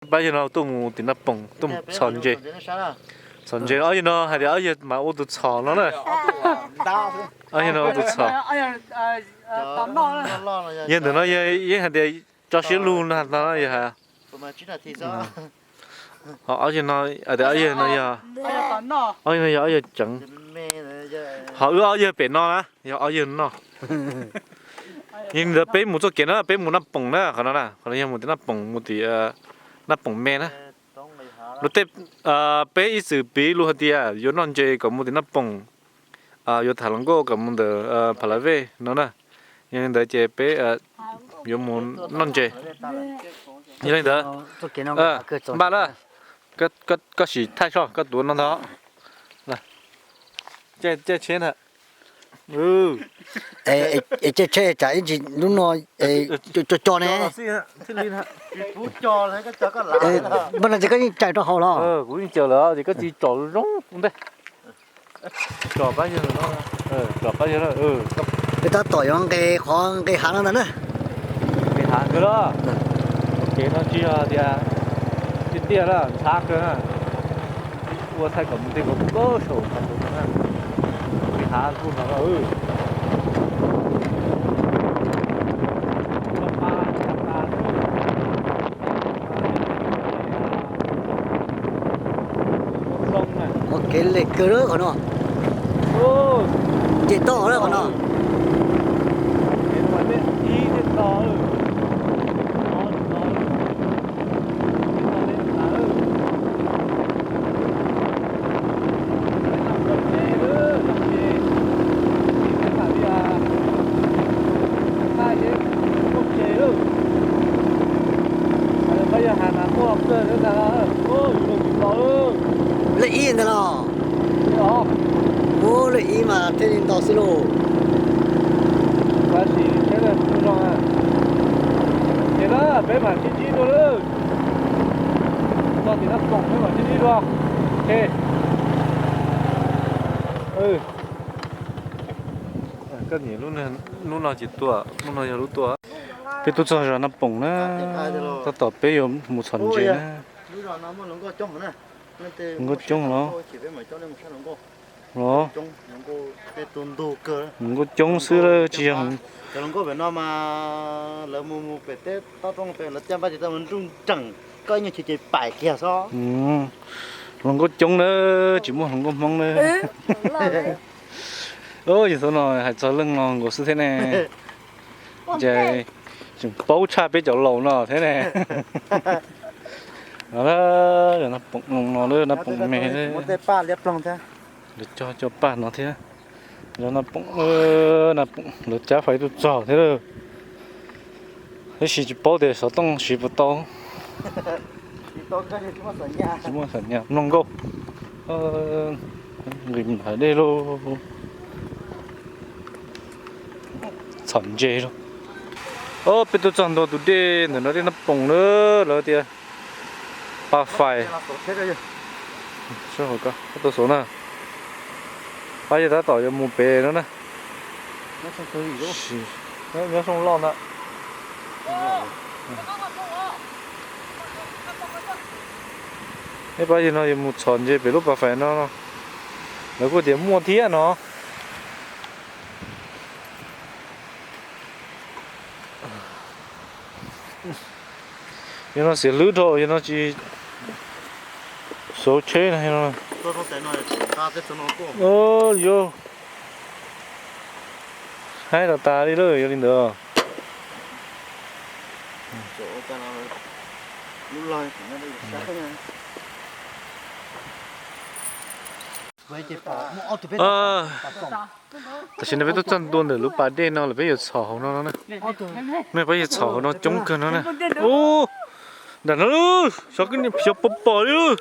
Pab yawg no tuaj mus tim Naj Poom tuaj mus txhos ntses. Txhos ntses, ob yawg no hais tias ob yawg mas ua tus txhos no na. Ob yawg no ua tus txhos. Yawg ntawm no yog yeej hais tias tso siab lug no no yog hais. Ho ob yawg no, ob yawg no yog, ob yawg no yog ob yawg tseev. Ho wb ob yawg pem no na yog ob yawg noj. Yog li ntawd peb mus txoj kev no peb mus Naj Poom na, qhov no na, qhov no yog mus tim Naj Poom, mus tim Naj Poom me na. Luag tej, peb ib txwm piv lus hais tias yuav noj ntses kom mus tim Naj Poom, yuav tham hluas nkauj kom mus ntawm Pha La Vej no na. Yog li ntawd ces peb yuav mus noj ntses. Yog li ntawd, npaj lawm, koj sim thaij soj koj tuav no ntag. Caij tsheb ntag. Es caij tsheb tsam ib ntsis lub no co co ne. Npaj no ces koj yeej caij rau hauv los? Kuv yeej caij lawm ces koj tsis tsom zoo ntej. Tsom pab yawg, tsom pab yawg. Peb tab tom yuav nqes qhov nqes hav no ntag na. Nqes hav kawg los? Kev no tsis yog tias tiaj tiaj na, ntxhab kawg na. Ua thaij kom mus tej kom mus saum qhov tus no na. Nqes hav kuj no. Ua kev lem kawg lawm qhov no. Nce toj lawm qhov no. Lej ib ntag los? Ua lej ib mas thiaj li nto xwb lauj. Tab sis tsheb kuj zoo. Ces na peb mam sib ntsib dua lawm. Txog tim Naj Poom peb mam sib ntsib dua. Koj niam, lub no ces tua, lub no yog lub tua. Peb tuaj txog zos Naj Poom na, tab tom peb yuav mus txhos ntses na. Hluas nkauj coob los? Hluas nkauj coob xwb tsis yog. Cov hluas nkauj pem no mas lawv mus mus pem teb tob roob pem lawv caj npab ces tau nruj nreem, koj ib nyuag chim ces pais kiag xwb. Hluas nkauj coob na, tsis muaj hluas nkauj Hmoob na. Yog thaum no hais txog leej no nkaus xwb thiab ne. Ces tseem paub tshaj peb cov laus no thiab ne. No, Naj Poom no, Naj Poom me, lawv cog cov paj no thiab. Yog Naj Poom, Naj Poom lawv cab fais tuaj txog thiab. Tab sis tsis paub tias xov tooj siv puas tau. Tsis muaj xam nyas, mloog nkauj. Nqis mus hauv dej lauj. Txhom ntses lauj. Ob peb tuaj txog ntua tus dej ntawm no, dej Naj Poom na, lawv tias Pa Fais. Tau xauv na. Pab yawg tab tom yuav mus pem no na. Nyob Sooj Loj ntag. Pab yawg no yuav mus txhom ntses pem lub Pa Fais no. Lawv kuj tias muaj thiab no. Yog no xiav hlwb dhau, yog no tsis xauv tsheb no. Yuav haib tas tas li lawm yog li ntawd. Tam sim no peb tuaj txog ntua ntawm lub pas dej no lawm, peb yuav txhom hauv no no na. No peb yuav txhom hauv no coob kawg no na. Ub, nram no, xyov pom pom li.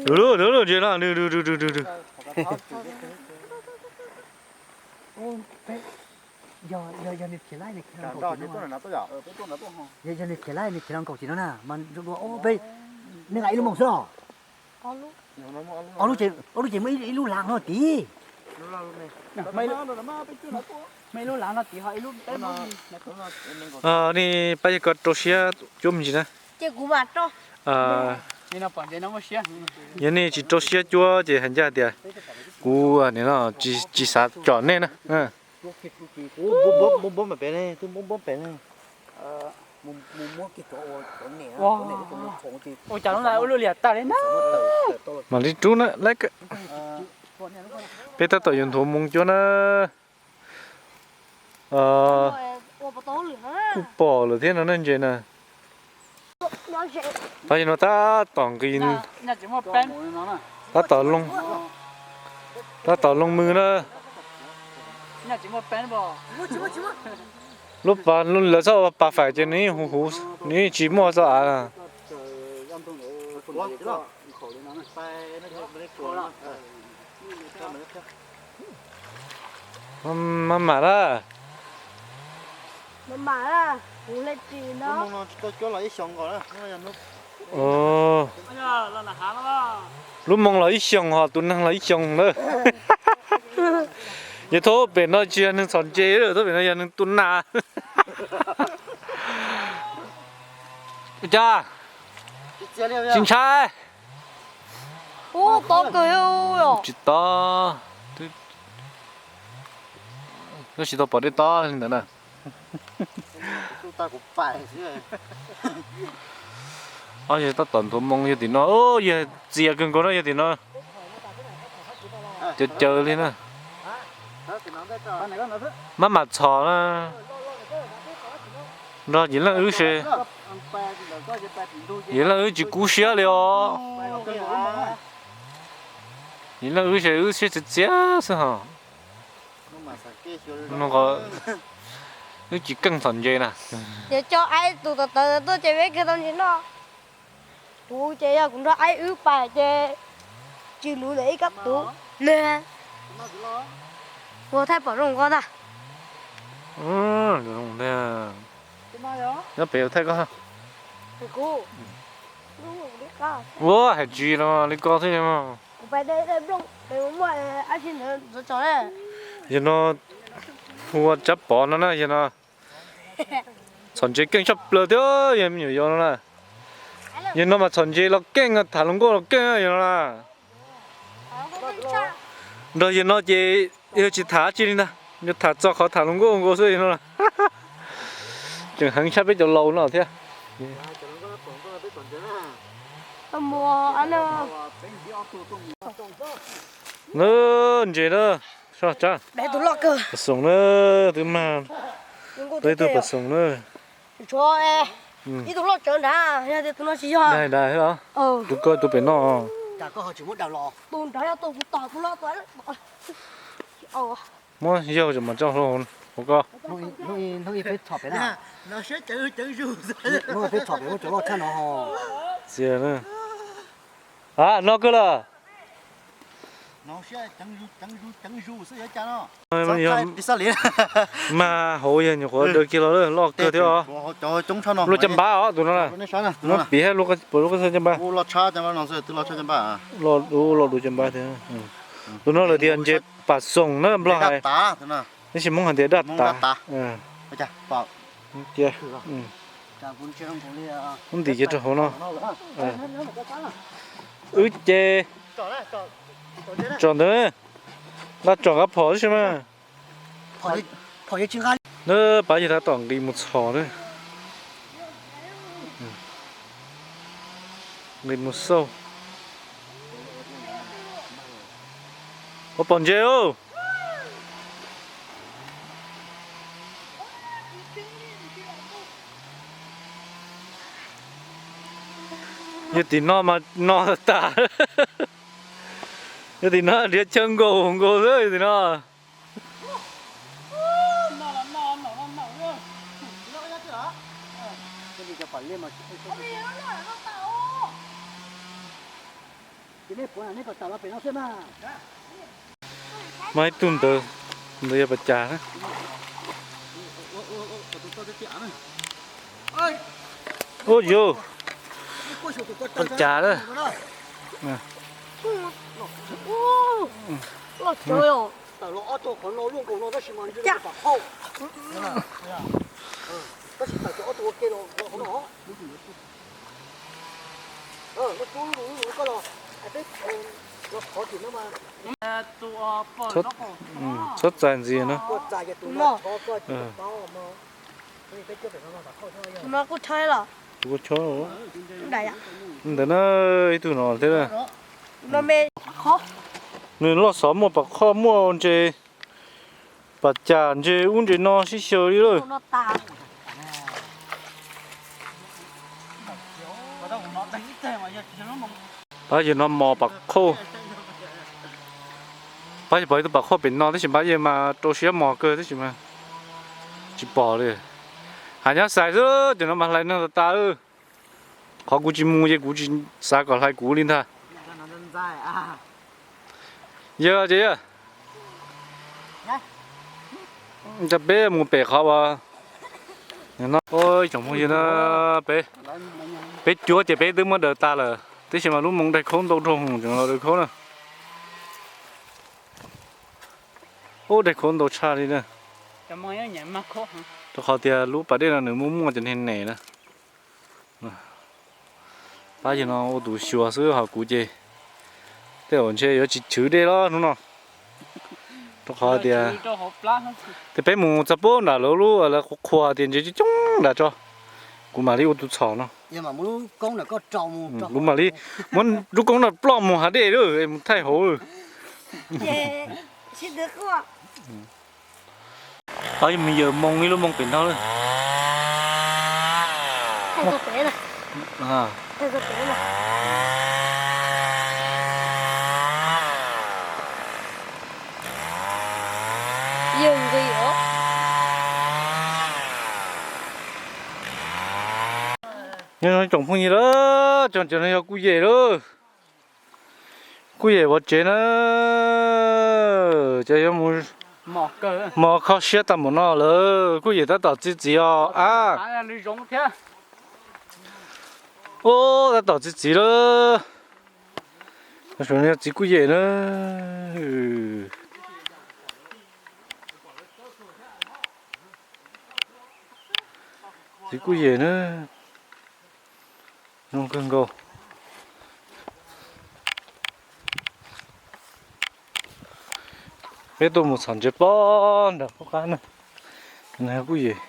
Dwb lawm, dwb lawm, ntsia no, dwb, dwb, dwb, dwb, dwb. Yog nws khiav laij nws khiav los nkaum tim no na mas zoo dua, peb, nej nqa ib lub moos xwb los? Ob lub ces, ob lub ces muaj ib lub lav no tid. Muaj ib lub lav no tid ho ib lub peb. Nej pab yawg ko rau siab cuab me ntsis na. Yog nej tsis rau siab cuab ces hais ncaj tias kuv nim no tsis xav tsom nej na. Ua cas lub ntawd ua luaj liam tag li na. Mam li rub na. Peb tab tom yuav nthuav moo cuab na. Kuj pom lawm thiab no na ntses na. Pab yawg no tab tom nqis, tab tom loo, tab tom loo mws na. Lub pas, lawv txhob ua pas faim ces nws yeej huv huv, nws yeej tsis muaj txoj av na. Maj mam na. Lub moo los ib xyoos ho tus neeg los ib xyoos na. Yog thoob pem no tsis yog neeg txhom ntses, thoob pem no yog neeg tua nas. Ua cas tsis ntshai? Tsis tob. Koj tsis tau pom dej tob li ntawd na. Ob yawg tab tom nthuav moo yog tim no, yawg txias kawg nkaus na yog tim no. Caws caws li na. Maj mam txhom na. Nrog yim leej wb se, yim leej wb tsis kub siab li os. Yim leej wb se wb siab txias txias xwb hos. Wb tsis keej txhom ntses na. Ces coj aib tus tawv tawv tuaj ces peb kawg tau ntses noj. Kuv ces yog kuv nrog aib wb pais ces tsis luv lawm ib kab tuv ne. Ua thaij pom zoo nqo ntag. Nyob pem thaij koj. Ua hais tsis no li ko thiab. Yog no hu ua Tsab Pov no na, yog no txhom ntses keej tshaj plaws thiab, yog me nyuam yaus no na. Yog no mas txhom ntses los keej, tham hluas nkauj los keej yog no na. Nrog yog no ces yog tsis tham dab tsi li ntag, yog tham txog qhov tham hluas nkauj nkaus xwb yog no. Tseem heev tshaj peb cov laus no thiab. Na, ntses na, Pas Xoom na, twb mag, peb tug Pas Xoom na. Ib tug loj tsawv nrad, yog tias tus no tsis yog. Tus ko tus pem no. Muab yaug mam tso hauv ko. Txias na. A, no kawg lawm. Mag hauv yog nyuam qhuav daws kiag los loj kawg thiab os. Lub caj npab os tus no na. Muab piv hab lub, lub koj txhab caj npab. Loj, loj dua caj npab thiab. Tus no lawv tias ntses Pas Xoom na, Nplog hais. Tab sis Hmoob hais tias daj tav. Cia, muab ntim kiag rau hauv no. Wb ces tsom ntawd, nqa tsom nqa phom xwb mas. Nab, pab yawg tab tom nqis mus txhom na. Nqis mus xauj. Ua pom ntses os. Yog tim no mas no tas. Yog tim no nrhiav chaw nkaum nkaus xwb yog tim no. Mas ib tug ntawd, ntawd yog pas cas na. Ua yus, pas cas na. Loj kawg os. Tawm los ob tug qhov no luaj nkaus no tab sis mas ntshe pam khauj. Tab sis tawm cov ob tug ua ke los qhov no. Koj los, peb los qhov tim no mas. Txhob txais ntxiv no. Tus no kuj chob los. Tus kuj chob. Ntawm na, ib tug no thiab. Nws loj xov muaj pam khauj muaj ntses, pam cas ntses ub ntses no sib xyaw li lawm. Pab yawg no mos pam khauj. Pab yawg pom ib tug pam khauj pem no tab sis pab yawg mas rau siab mos kawg tab sis mas tsis pom li. Hais nyob xais xwb, cov no mas hlais neeg tas tas. Qhov kuv tsis mus ces kuv tsis xav kom hlais kuv li ntag. Yawg ces yawg, cas peb mus pem qhov uas, ib tsoom phooj ywg na, peb, peb cuab ces peb twb muab daws tas lawm tab sis mas lub moo daig khaub ntau dhau hwv tseem los daws khaub na. Ub, daig khaub ntau tshaj li na. Rau qhov tias lub pas dej no nws muaj muaj cov niag nem na. Pab yawg no ua tus xyuas xwb ho kuv ces tej zaum ntshe yuav tsis chwv dej los hnub no. Rau qhov tias, tias peb mus txog pem nram lawv lub lawv qhuas qhuas tias ntses coob coob nram tso, kuv mam li ua tus txhom no. Kuv mam li muab lub koob no ploj mus hav dej lawm es mus thaij hauv. Ob yawg me yawg moo ib lub moo pem no lawm. Nyob zoo tsoom phooj ywg lawm, cov no yog kuj yem lawm. Kuj yem vov tsev na, ces yuav mus mos kho siab tag npaum no lawm. Kuj yem tab tom txi txiv os a. Ub, tab tom txi txiv lawm. Txiv kuj yem na. Txiv kuj yem na. Zoo kawg nkaus. Peb tuaj mus txhom ntses pob nram qub qab na. Kuj yem.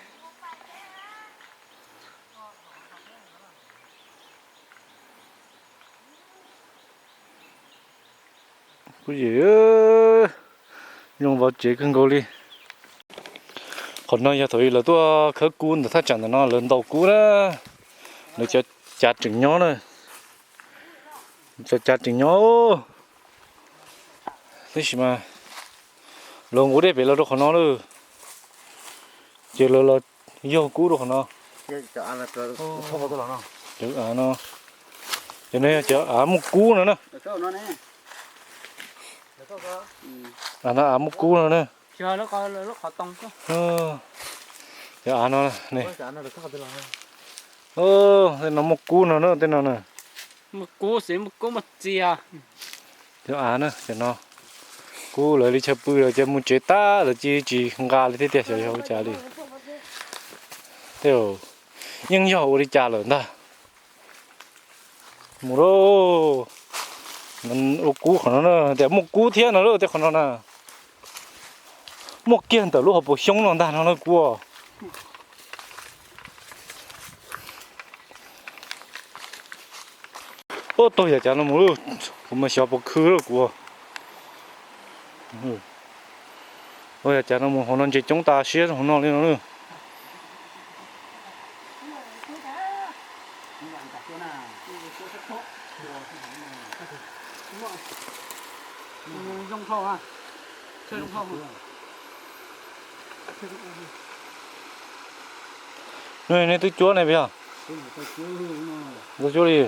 Kuj yem, zoo vov tsev kawg nkaus li. Qhov no yog thaum ub lawv tuaj khawb kub ntawm thaj tsam ntawm no lawv ntaus kub na. Lawv cov cav tseem nyob na. Cov cav tseem nyob. Tab sis mas lawv nqus dej pem los rau qhov no lawm. Ces lawv los yog kub rau qhov no. Cov av no, cov no yog cov av muaj kub no na. Av no av muaj kub no na. Cov av no, tej no muaj kub no na, tej no na. Cov av na, cov no. Kub lawv li chaw pw lawm ces mus tsev tag lawm cia tsis nqa li thiab tiag, xyov yog ua cas li. Tej zaum yeej yog ua li cas lawm ntag. Mus lauj, ua kub qhov no na, tias muaj kub thiab no lauj, tej qhov no na. Muaj kiag ntawm lub hauv paus xyoob no ntag no na kub. Ub, taug yam cav no mus lauj, kuv mas xyov puas khw lauj kuv. Taug yam cav no mus hauv no ntses coob tas siab hauv no li no lauj. Nej twb cuab ne puas yog? Twb cuab li.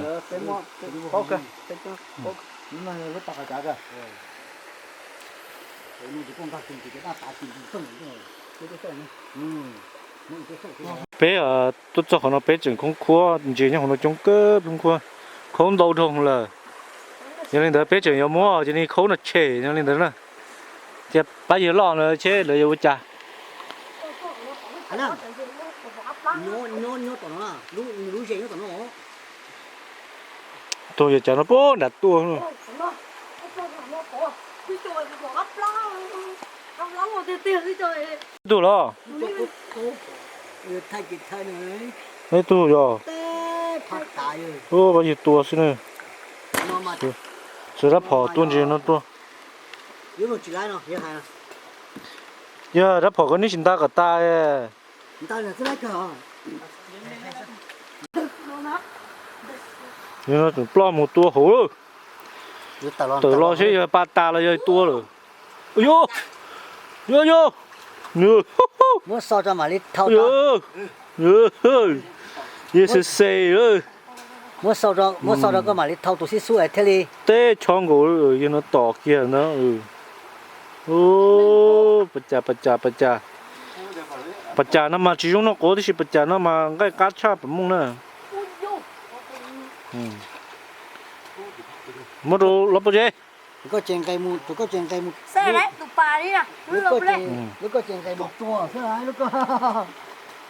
Peb tuaj txog qhov no peb tseem khoob khuab, ntses nyob hauv no coob kawg, khoob khuab, khaub ntau dhau lawm. Yog li ntawd peb tseem yuav muab cov niag khaub no tshem yog li ntawd na, cia pab yawg loj ntawd seb lawv yuav ua cas. Tus yawg cas no puag nram tuaj. Tug los, tug yog, pab yawg tua xwb na. Txawm rab phom tuaj ntses no tuaj. Yog rab phom koj neb tsis nta kom tas. Yog no tseem ploj mus tua hauv lawm. Tawm los seb yog pa tas los yog tua lawm. Yog, yog, yog, yog xav xav lawm. Teb chob nkaus, yog no tom kiag ntag. Pas cas, pas cas, pas cas. Pas cas no mas tsis zoo noj quav tab sis pas cas no mas nqaij qab tshaj pam mooj na. Muab rau los pov tsev.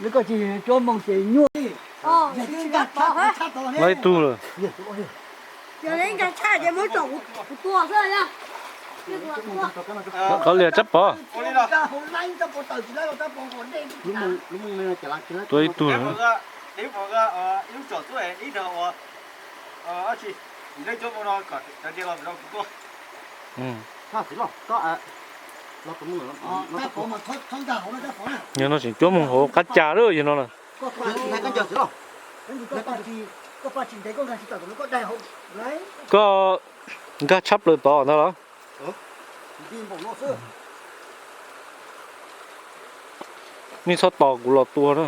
Lub koj tsis cuab moog ces nyuaj. Laib tug lawm. Qhov lias tsab pov. Tua ib tug lawm. Yog no tseem cuab moog hauv qab cas lawm yog no na. Koj nkag tshab plaws tod ntag los? Nej txhob tos kuv los tua na.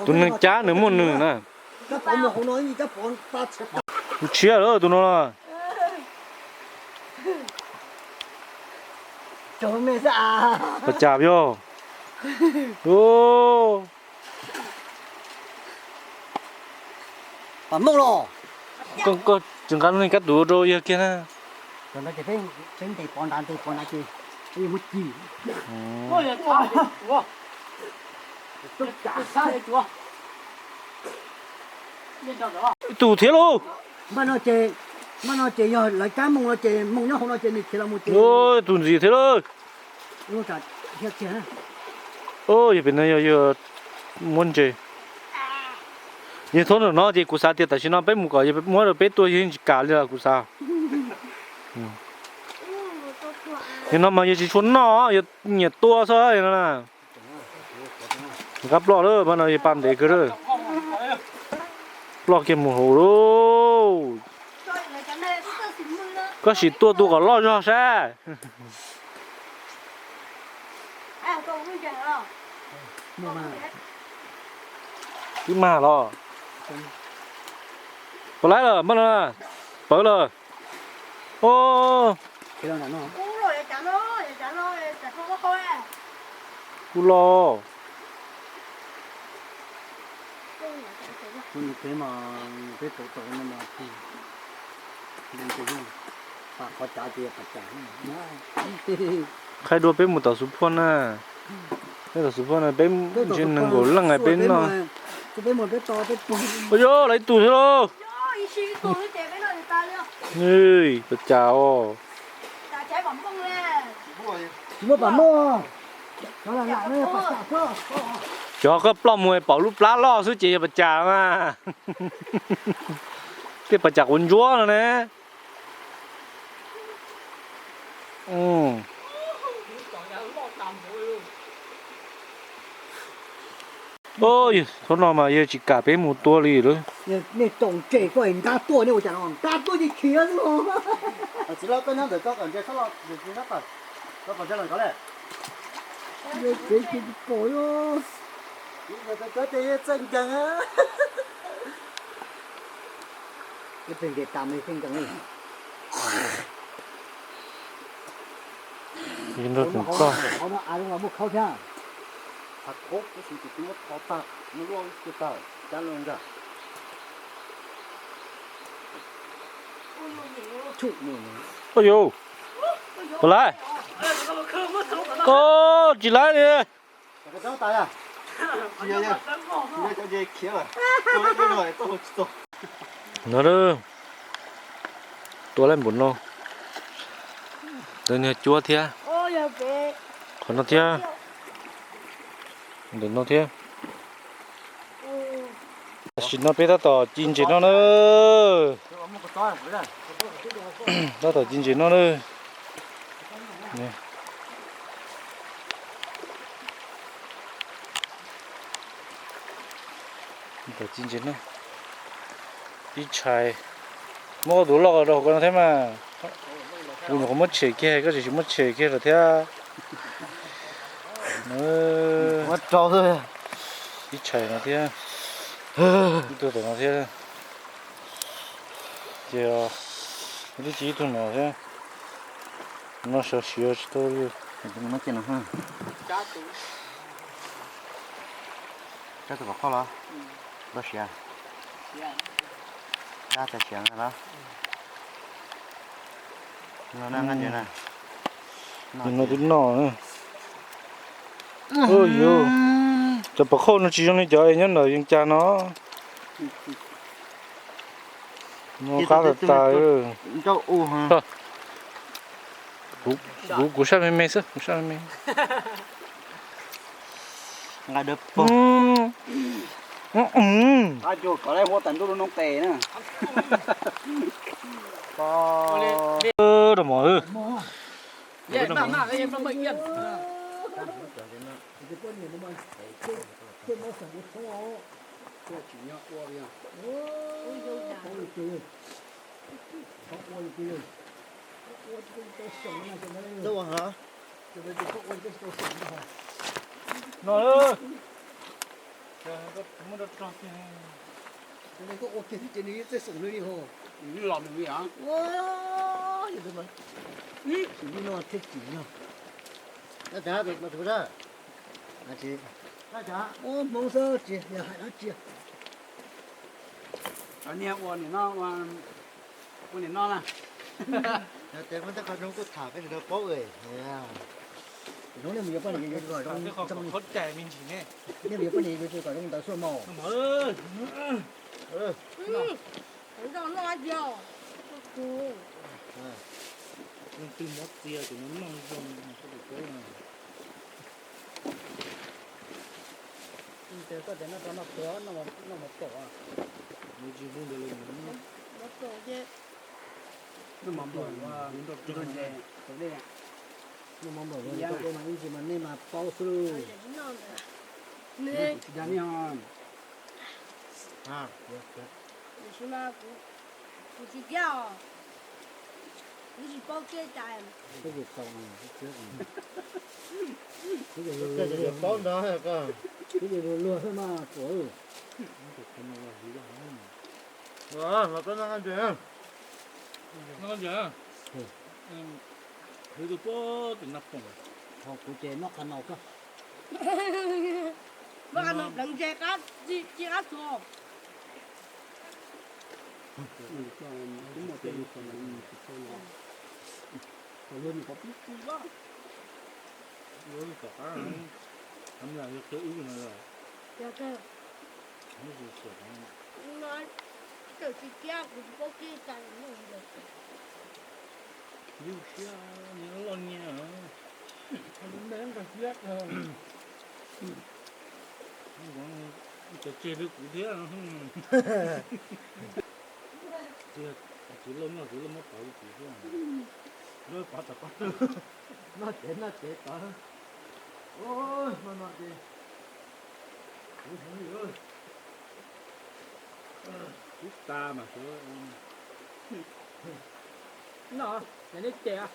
Tus neeg cab nws muaj nws na. Tus tshiab lawm tus no na. Pas cas yog. Koj tsis nqa lub neej kab tus rau yawg kiag na. Ib tug thiab lauj. Tus ntxim thiab lauj. Yog pem no yog yawg muab ntses. Yawg thaub ntawm no ces kuv xav tias tam sim no peb mus kom yawg muab rau peb tua yawg yeej tsis kam li los kuv xav. Yawg no mas yawg tsis tshua noj, yawg nyiam tua xwb no na. Nqa ploj lawm, pab no yawg pa ntev kawg lawm. Ploj kiag mus hauv lauj. Koj sim tua tus kom loj zog saib. Twb mag los. Puas laib lawm, pawv lawm. Kuv los. Qhaib dua peb mus tom Xus Phuaj na. Peb tom Xus Phuaj na, peb ntshe nees nkaum leej peb noj. Ua yog, lawv ib tug thiab lauj. Pas cas os. Cov koj ploj mus pom lub plab loj xwb ces yog pas cas mas. Tej pas cas quav ntsuab no ne. Thaum no mas yawg tsis kam peb mus tua li lawm. Nej tsoom tseg koj nqa tuaj, nej ua cas no nqa tuaj ces khiav xwb los. Tsev tsis pom. Txog. Oj yus, puas lawm? Oj, tsis lawm li. No, tua lawm npaum no. Ntawd niag cuab thiab. Qhov no thiab. Ntawm no thiab. Tam sim no peb tab tom ci ntses noj na. Tab tom ci ntses noj na. Tab tom ci ntses noj. Ib tshais. Muab koj tus loj rau hauv ko no thiab mas. Kuv nyuam qhuav muab tshem kiag, koj tseem tsis muab tshem kiag lawm thiab. Ib tshais no thiab. Ib tug tom no thiab. Ces twb ci ib tug no thiab. No sawv siav tsis tau li. Cab tus kom qhoj los? Loj siav. Cab tag siav los? No na, nqa ntses na. No twb noj na. Ua yuav, cov pov khauj no tsis zoo li cov es nyob ntawm yeej cas no. No qab tas tas. Kuv, kuv sab me me xwb, kuv sab me me. Nqa dawb paug. Rau mov. No, koj muab rau rog kiag. Koj ua kiag thiab ces nws yeej txawj xoom li ho. Nws los nws li os. Ua, yog tus mas, ib tsis li no thiaj tsim no. Nab cas pem mas tus dab. Nab cas, ua Hmoob xwb tsis yog hais dab tsi. Niag ua nim no, ua nim no na. Yog tias muaj tej qhov zoo kuj tham peb sawv daws paub. Zoo nej mus yuav poj niam yuav kom zoo, nej mus yuav poj niam yuav kom zoo ntawd xwb mas. Leej twg mob txias ces noj zoo, koj puas paub na. Koj tias noj qhov no qhuav, noj mov tom. Noj mov nplaum, noj mov nplaum, ib ntsis mas nej mas paub xwb. Tsis dag nej os. Kuv tsis kiab os. Kuv tsis paub kiab cas. Paub ntawd, twb luag luag xwb mas tuam. Los koj noj ntses. Noj ntses. Khwv tus puag tim naj poom. Ho kuv ces noj qhov no koj. Noj qhov no pleev ntses qab, ci qab txuas. Tsis kiab, kuv tsis paub kiab cas. Lub siab nyias loj nyias. Cov tseg li kuv thiab. Txiv loj maj, txiv loj maj pov li kuv thiab. Loj pov tom qab. Noj tsev noj tsev tod. Noj noj ces kuv heev li. Ib tas mas sawv. Noj, noj nej ces,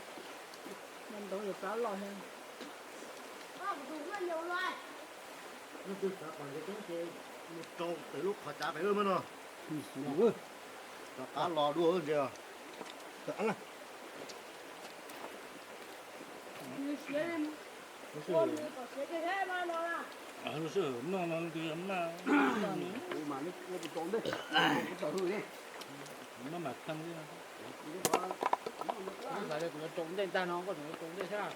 noj ntoo yuav plab loj thiab. Leej twg xav pom ntses coob ces mus rau pem lub qhov cav pem lawm mas no. Rov qab los dua ntses. Siav, siav, siav no na. Sij hawm noj no nws maj, kuv mas neb rau ntej, kuv tau hwj ne. Maj mam thaj li. Kuv yuav rau ntej tag no koj tseem yuav rau ntej thiab.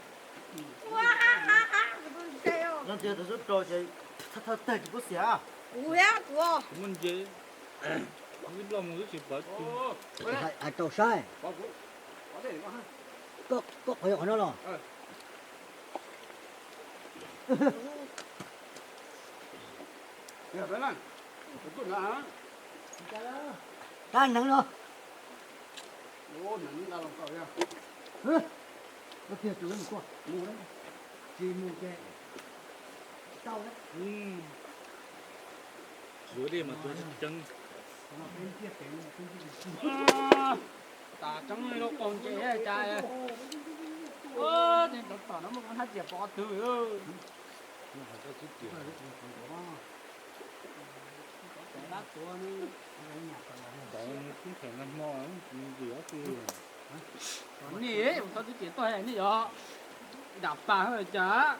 Leej twg tau sub rau ces thawj tag tsis pub xiam. Kuv thiab kuv. Kuv muaj ntses, ib loj mus twb tsis pov. Hais rau saib. Koj qhov yog qhov no los. Tab neev no. Tiag tus mus, tsis mus ces tau. Zuav dej mas tuag tsis ceeb. Tas tseeb li lub qau ntses cas. Tom no muaj hab tias pov twg. Nej txhob twb tias tuaj nej yog dam pas cas.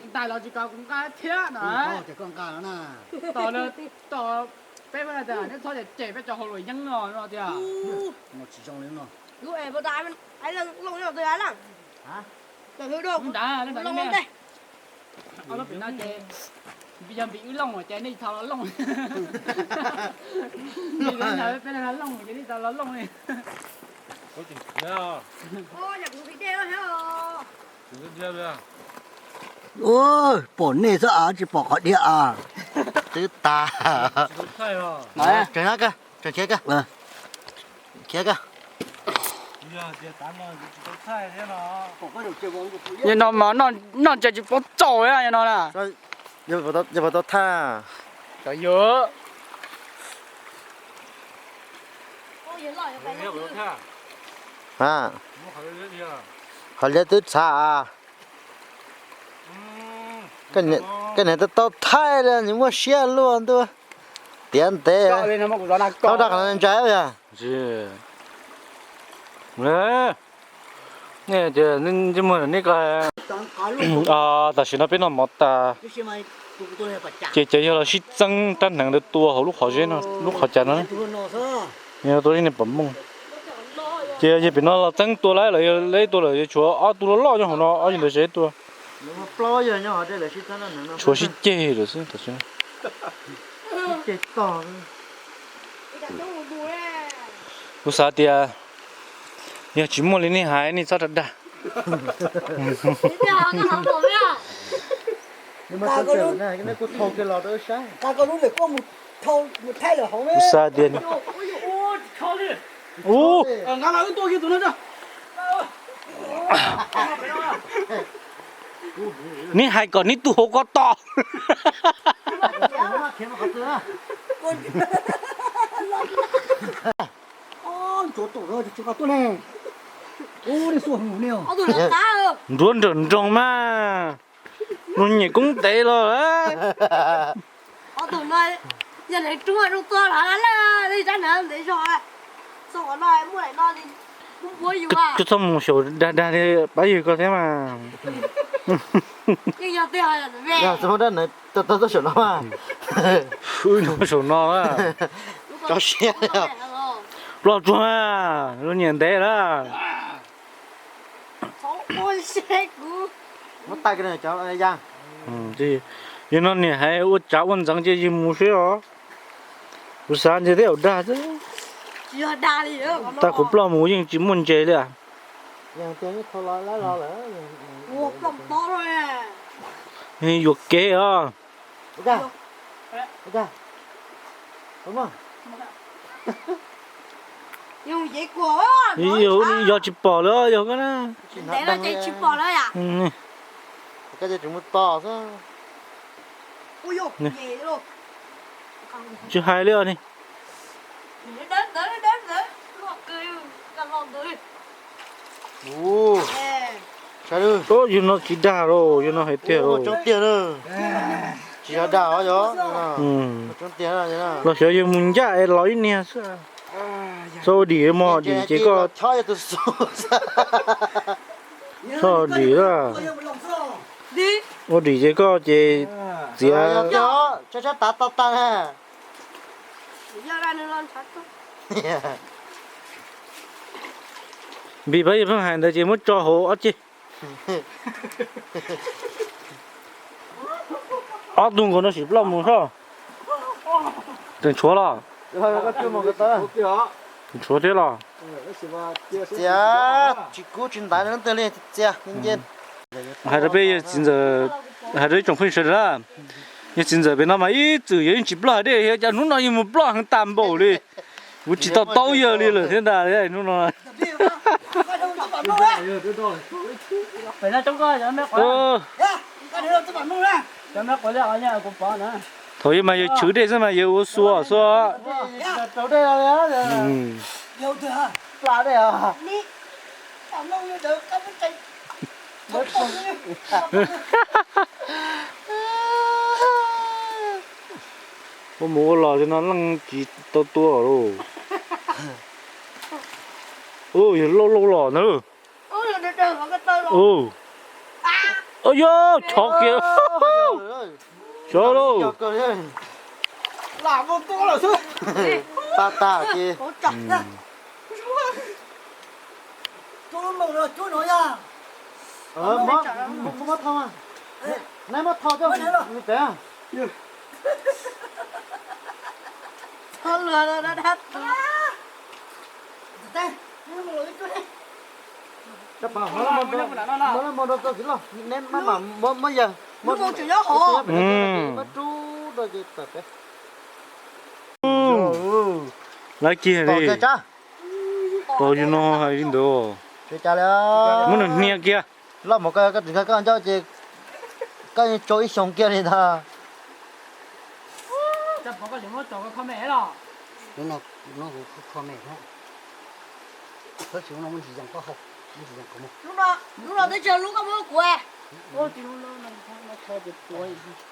Ntais los tsis kov kuv nqa thiab na. Tos, tos peb tias neb txhob cem peb cov hauj lwm yeeb no no tias. Lub es puas tas, leej looj nyob twg a leej? Nrad, leej nrad. Ob lub pem no ces yog npis wb looj ces nej txhob los looj. Npis peb no looj ces nej txhob los looj li. Ua, pom nej xwb as, tsis pom qhov diag as. Twb tas. Tseem nyob kawg, tseem khiav kawg. Khiav kawg. Yog no mas noj ntses tsis paub txaus no na. Yog puas tau thaj? Cov yog. Qhov liab twb txhav. Koj niam tau thaij li nws muaj siab luaj ntuj. Tiav ntev. Tau rau qhov ntsaim yog. Nej tias ntsej muag nej ko. Tam sim no peb noj mov tas, ces cov yawg los sib txeeb rab hneev ntawd tua hauv lub qhov zeb no, lub qhov cas no. Yog tua li nej pom mooj. Ces yog pem no los txeeb tua lawm, lawv tua lawm yuav tshuav ob tug loj loj nyob hauv no, ob yawg ntawd sib tua. Tshuav sib ceg lawm xwb tam sim no. Kuv xav tias yog tsis muaj li nej hais nej txhob dag dag. Kuv xav tias ub, neb hais kom neb tug hauv ko tom. Nruav nrawm nroog mas, luag nyiam koob ntev los. Koj txhob mus xyaum dag dag li pab yawg ko thiab mas. Wb nyob saum no, tso siab. Ploj tsuag, luag nyiam ntev lawm. Yog no niam hais ua tsav ua ntxeev ces yus mus xwb os. Kuv xav ntses thiab ua dag xwb. Tag kuv ploj mus yeej tsis muaj ntses li. Yuam kev os. Yog tsis pom lawm yog koj na. Tsis hais li os ni. Yus no tsis dag los, yus no hais tiag los. Tsis yog dag os, yog los xyov yus mus ncaj es los ib niag xwb. Txhob ua dim mog, dim ces koj txhob ua dim lawm. Ua dim ces koj ces txiav. Tsab tsab tav tau tag na. Vim pab yawg pheej hais ntawd ces muab tso hauv ob ceg. Ob tug nkaus no sim ploj mus soj. Tseem tshuav los? Tseem tshuav thiab los? Txiav tsis kub tsis ntaiv leej twg li, txiav nce. Hais rau peb yawg txiv ntxawm, hais rau ib tsoom phooj ywg sawv daws na, yawg txiv ntxawm pem no mas ib txwm yawg yeej tsis ploj dej, cas hnub no yawg mus ploj heev tas npaum li. Kuv tsis tau taub yawg li lawm thiab ntag hnub no. Thaum yawg mas yawg tshwv dej xwb mas yawg ua xua xwb. Ua mus ua los li no leej tsis tau tua lauj. Ua yog lauj lauj los na. Ua yog chov kiag. Chov lauj. Tag tag kiag. Lawv kiag li. Tos yus no hais li ntawd. Muab nws hnia kiag. Loj mus koj, koj tsis nkag koj ncauj ces koj yeej tsau ib xyoo kiag li ntag.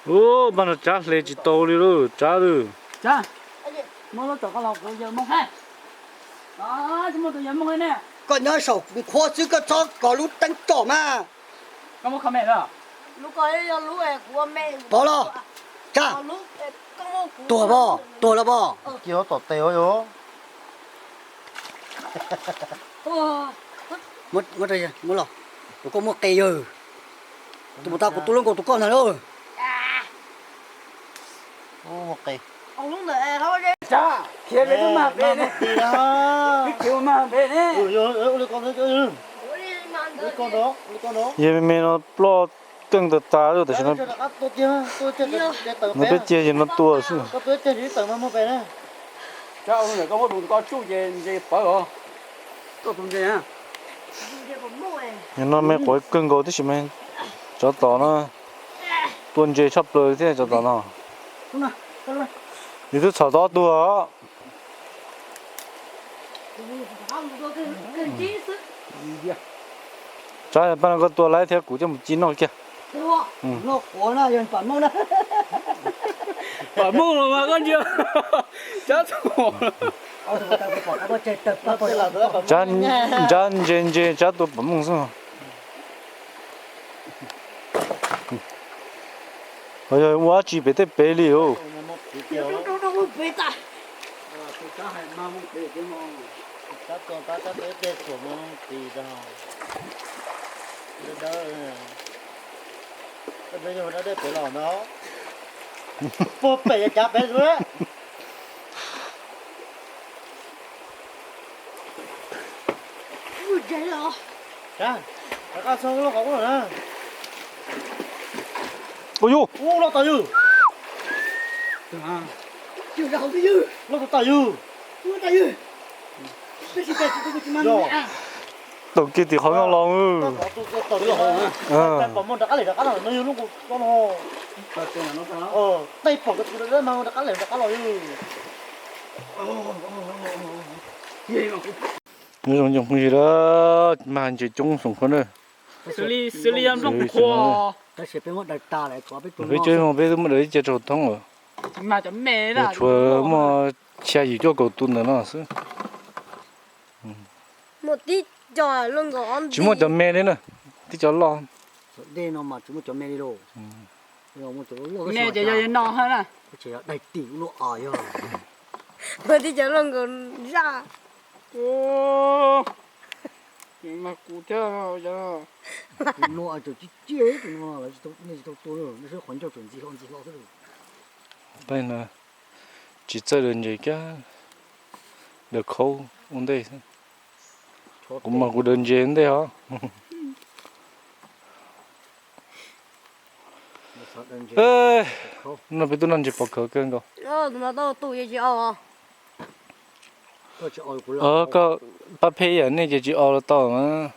Ub, npaj no tsab hle tsis tau li lauj, tsab lauj. Koj nyob saum nqhuab xwb koj txhob kov lub teeb tsom mas. Pov los, tsab, tuag pov, tuag los pov. Cia tom tes os yog. Muab los, tus koj muaj qe yawg. Tus puas tau kuv tu lub nkaus tus koj ntag lauj. Khiav pem tub mag pem ne. Khiav ua mag pem ne. Yog me me no ploj keej tas tas lawm tam sim no. Nws peb cia yog no tua xwb. Yog no me quav kawg nkaus tib si mas. Tsov tom no tua ntse tshaj plaws thiab tsov tom no. Yus twb txhom tau ob tug os. Tsab, pab no koj tua laib thiab kuv coj mus ci noj kiag. Pam Hmoob los mas koj ntsia. Tsab, ntsab ntse ntse tsab tua Pam Hmoob xwb. Yog ua dab tsi pem tej pem li os. Puag pem cav pem xwb. Ua yus, ua loj tas yus. Loj tas tas yus. Tawm kiag tim qhov no los. Zoo coob phooj ywg a, mag ntses coob xoom khuab na. Xws li yog nplooj qhuav. Peb cov no peb twb muab daws ib ce rau thoob lawm. Tshuav muaj xya yim cuaj kaum tus ntawm no xwb. Tsis muaj cov me li na, tib cov loj. Cov dej no mas tsis muaj cov me li lauj. Me ces yog no na. Ces yog daig tim ub luaj os yog. Ua tib cov luaj nkaus zaj. Mas kuv thiab. Tus no ces ciaj ciaj tus no lawv nej tsis tau tua, nej saib qhov ncauj tseem ntxi hlo ntxi hlo xwb. Tsis txawj daws ntses kiag, daws khaub ua ntej. Kuv mas kuv daws ntses ua ntej os. No peb tub noj ntses pom khawv kawg nkaus. Koj pab phem yam nej ces tsis o los tau mas.